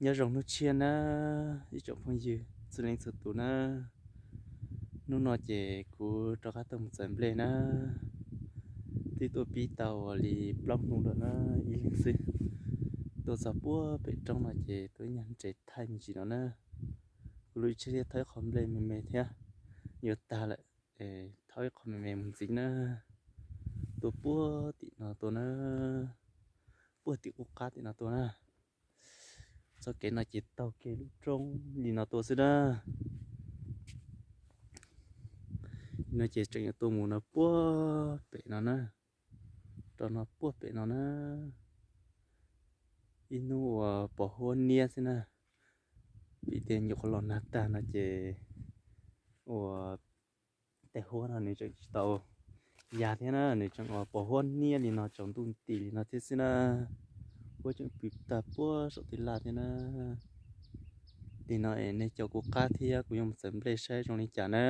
Nyob zoo hnub tshiab na, ib tsoom phooj ywg txhua leej txhua tus na. Hnub no ces kuv rov qab tuaj mus txawm nplej na. Twb tuaj pib tau ua li plaub hnub lawm na, ib leeg xwb. Tuaj txog puag pem roob no ces tuaj ib nyuag nres thaij me ntsis no na. Kuv lub ib tsheb thiab thauj ib qho nplej me me thiab, yuav tag lawm, thauj ib qho me me mus ntxiv na. Tuaj puag tim no tuaj na, puag tim qub qab tim no tuaj na. Txoj kev no ces taug kiag lub roob li no tuaj xwb na. No ces tseem yuav tuaj mus no puag pem no na, rau no puag pem no na. Ib hnub uas pos huab niab xwb na, vim tias nyuam qhuav los nag tag no ces uas tej huab no nws tseem tsis tau ya thiab na, nws tseem uas pos huab niab li no tsaus ntuj nti li no thiab xwb na. Huab tseem pw tag puag saum tej laj thiab na. Li no es nej caum kuv qab thiab kuv yuav mus txawm nplej saib zoo li cas na.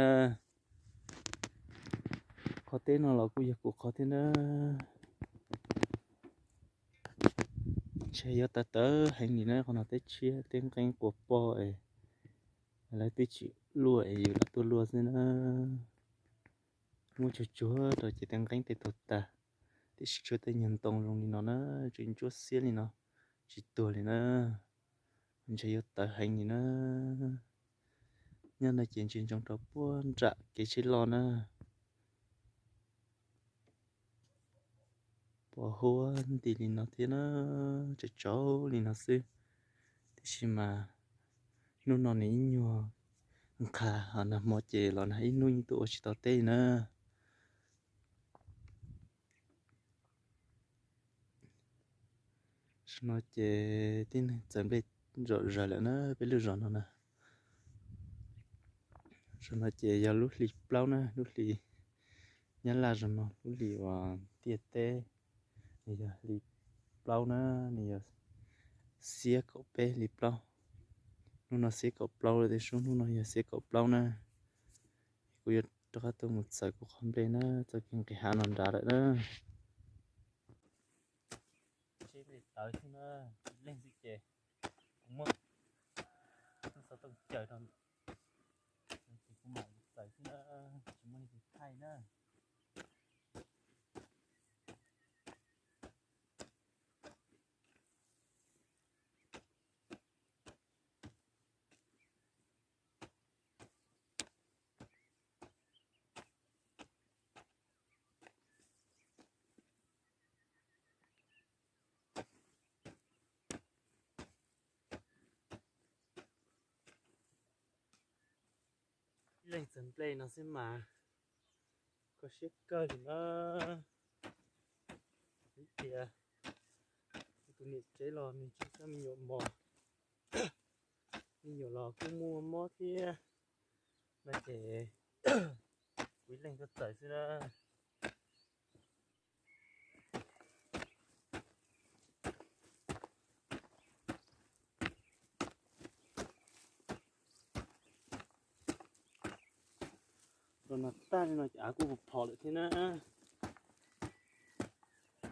Qhov teb no los kuj yog kuv qhov thiab na. Ntshe yuav tawv tawv heev li na, qhov no teb tshiab teb nqeeb quas pog es lawv twb tsis luaj es yus los tuaj luaj xwb na. Muab tsuag tsuag rau ces tej nqeeb tej tuag tag, tiam sis tshuav tej nyuag ntoo zoo li no na, tseem ntsuab xiab li no, tsis tuag li na. Ntshe yuav tawv heev li na. Nyob no ces ntsia ntsoov rau puag nram kev tsheb loj na. Pos huab nti li no thiab na, tsaus tsaus li no xwb. Tiam sis mas hnub no nws ib nyuag nqhis, ho nag hmo ces los nag ib hnub yeej tuaj ua tsis tau teb li na. Zaum no ces tib neeg txawm nplej zom zaws lawm na, peb lub zos no na. Zaum no ces yog lub hli plaub na, lub hli Nyab Laj zaum no lub hli uas ntiaj teb, nws yog hli plaub na, nws yog xiab kaum peb hli plaub. Hnub no xiab kaum plaub lawm, tej zaum hnub no yog xiab kaum plaub na. Kuv yuav rov qab tuaj mus txawm kuv qhov nplej na, txoj kev nqis hav no nrad lawm na. Tsheb nplej tawv xwb na, ib leeg xwb ces kuv muab xov tooj caws rau, ces kuv mam txawm xwb na, tsis muaj leej twg thaij na. Ib leeg txawm nplej no xwb mas kho siab kawg li na. Vim tias tus niam tsev los nws tsis coj me nyuam mos, me nyuam los kuj muaj mob thiab no ces kuv ib leeg tuaj txawm xwb na. Rau no tag li no ces av kuj phom lawm thiab na,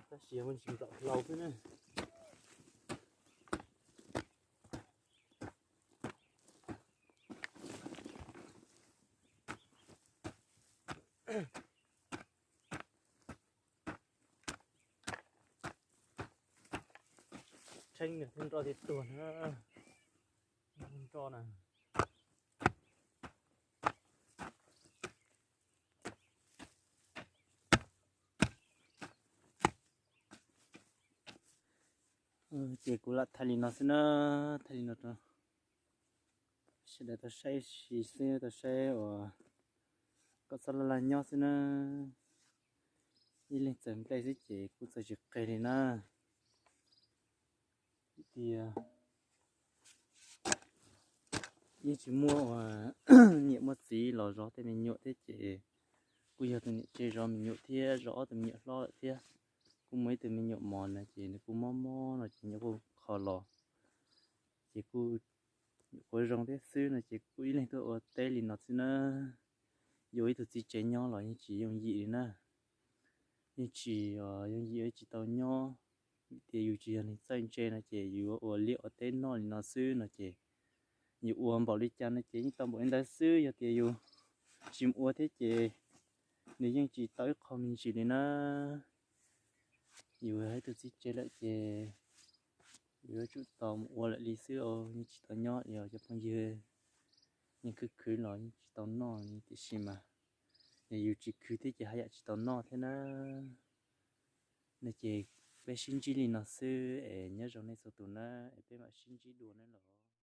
tab sis yog muaj ntsis nplaum hlau xwb na. Tshee nws thiaj nroj thiaj tuag na, nroj na. Ces kuv lam thaij li no xwb na, thaij li no rau sawv daws tau saib xwb, tau saib uas kom txhob laj laj nyob xwb na. Ib leeg txawm nplej xwb ces kuj txawm tsis qeg li na. Tias yeej tsis muaj uas niam muaj txiv los zov tej me nyuam thiab ces kuj yog tus niam tsev zov me nyuam thiab zov ob tus me nyuam hlob lawm thiab. Kuj muaj ib tug me nyuam mos na ces nws kuj mob mob no ces nyob kuj kho los ces kuj nyuam qhuav zoo thiab xwb no ces kuj ib leeg tuaj ua teb li no xwb na. Yuav ib tug txiv tsev nyob los yeej tsis yooj yim li na. Yeej tsis yooj yim, tsis tau nyob Tias yus tsis yog neeg txawj ntse no ces yus ua liaj ua teb noj li no xwb no ces yus ua npaum li cas no ces yeej tau npaum li ntawd xwb. Yog tias yus tsis mus ua thiab ces nws yeej tsis tau ib qho me ntsis li na. Yus yog ib tug txiv tsev lawm ces yus yuav tsum tau mus ua lawm li xwb os, yeej tsis tau nyob li os cov phooj ywg. Yeej khwv khwv los yeej tsis tau noj li tiam sis mas yog yus tsis khwv thiab ces haj yam tsis tau noj thiab na. No ces peb sib ntsib li no xwb es nyob zoo nej txhua tus na, es peb mam sib ntsib dua na los.